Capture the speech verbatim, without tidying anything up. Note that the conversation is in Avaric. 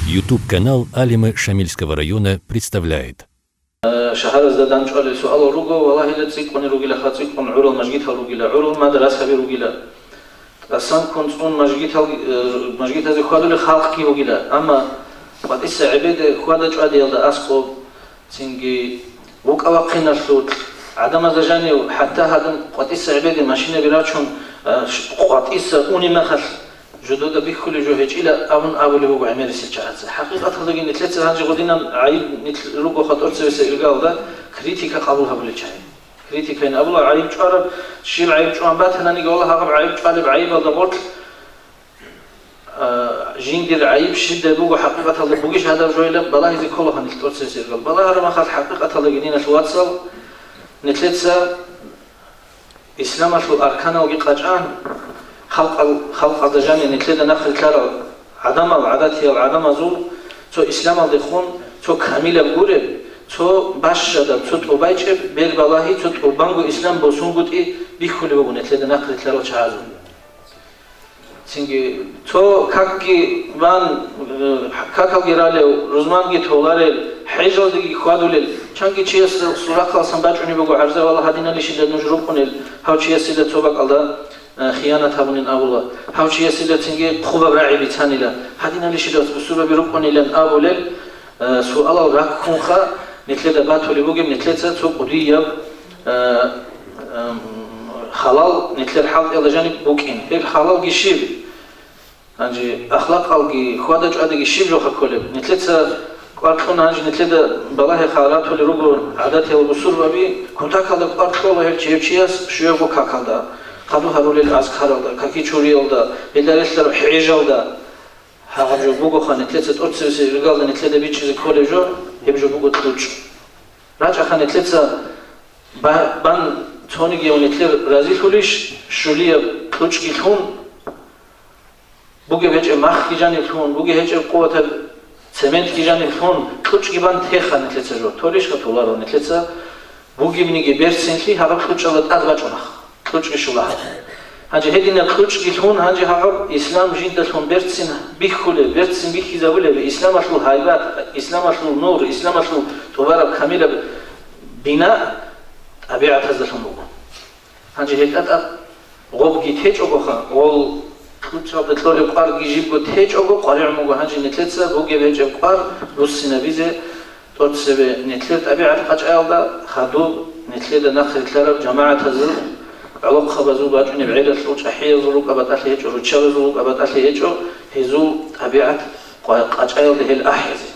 YouTube-канал Алимы Шамильского района представляет. Э, шагьаразда дандчӀвалел суалал руго, валагьила, цӀикӀкӀуни ругилаха, цӀикӀкӀун гӀурал мажгитал ругила, гӀурал мадрасаби ругила. ТӀасан ккун цӀун мажгитал, э, мажгитазе хьвадулел халкъги бугила, амма къватӀиса гӀебеде хьвада-чӀвадиялда аскӀоб, цинги вукӀа-вахъиналъулъ, гӀадамазда жанив, хӀатта гьадин къватӀиса гӀебеде машинаби рачун, э, ш-, къватӀиса унеб мехалъ, жодода бихьулеб жо гьечӀила абун абулеб буго гӀемерисел чагӀаца. ХӀакъикъаталдаги нилъеца гьанже гъодинан гӀайиб нилъ руго хатӀорцевесел иргаялда критика къабул гьабулел чагӀи. Критикайин абула, гӀайиб чӀвараб, щиб гӀайиб чӀван батананиги, валлагь, гьаб гӀайиб чӀвалеб гӀайибалда гъорлъ, а, жиндир гӀайиб щибдай буго хӀакъикъаталда бугищ гьадаб жойилан балагьизе ккола гьанилъ тӀоцебесеб иргал. Балагьараб махалъ хӀакъикъаталдаги, диналъул вацал, нилъеца исламалъул арканалги къачӀан, халкъал-, халкъалда жанир нилъеда нахърилълъарал гӀадамал, гӀадатиял гӀадамазул цо исламалдехун цо камилаб гуреб, цо бащадаб, цо тӀубайчӀеб бербалагьи, цо тӀубанго ислам босунгутӀи бихьулеб буго нилъеда нахърилълъарал чагӀазул. Цинги цо какги бан, э, какалги ралев, рузманги толарел, хӀежалдеги хьвадулел, чанги чиясул рахъалсан бачӀунеб буго гӀарза, валлагь, гьадиналищила нуж рукӀунел, гьав чиясила цо бакӀалда, э, хиянат гьабунин абула, гьав чиясила цинги хъубаб рагӀи бицанила, гьадиналищила бусурбаби рукӀунилан абулел, э, суалал раккунха нилъеда батулеб бугеб, нилъеца цо кӀудияб, э, эм, халал нилъер хӀалтӀиялда жаниб букӀин. Гьеб халалги щиб? Гьанже ахлакъалги, хьвада-чӀвадиги щиб жоха кколеб? Нилъеца кӀвар кьун гьанже нилъеда балагье-хал ратулел руго гӀадатиял бусурбаби, кутакалда кӀвар кьола гьев чи-, гьев чияс щуябго какалда, хъаду гьарулел азкаралда, каки чуриялда, гьелда релълъараб хӀежалда. Гьаб жо бугоха нилъеца тӀоцебесеб иргалда нилъеда бичӀчӀизе кколеб жо, гьеб жо буго кьучӀ. РачӀаха нилъеца ба-, бан цониги гьев нилъер разилъулищ, щулияб кьучӀги лъун, бугеб гьечӀеб махги жаниб лъун, бугеб гьечӀеб къуватаб цементги жаниб лъун, кьучӀги бан теха нилъеца жо. Толищха толаро нилъеца бугебниги берцинлъи гьабаб кьучӀалда тӀад бачӀунах, кьучӀги щула гьаб. Гьанже гьединаб кьучӀги лъун, гьанже гьаб ислам жиндалъун берцин бихьулеб, берцин бихьизабулеб, исламалъул гьайбат, исламалъул нур, исламалъул тӀубараб камилаб бина тӀабигӀатаздалъун буго. Гьанже гьел тӀатӀаб гъобги течӀогоха, гъол кьучӀалда кьолеб кӀварги жибго течӀого къваригӀун буго гьанже нилъеца бугеб гьечӀеб кӀвар буссинабизе тӀоцебе нилъер тӀабигӀат къачӀаялда, хадуб нилъеда нахърилълъараб жамагӀатазул, гӀолохъабазул бачӀунеб гӀелалъул, чӀахӀиязул рукӀа батӀалъи гьечӀо, руччабазул рукӀа батӀалъи гьечӀо, гьезул тӀабигӀат къва-, къачӀаялда гьел ахӀизе.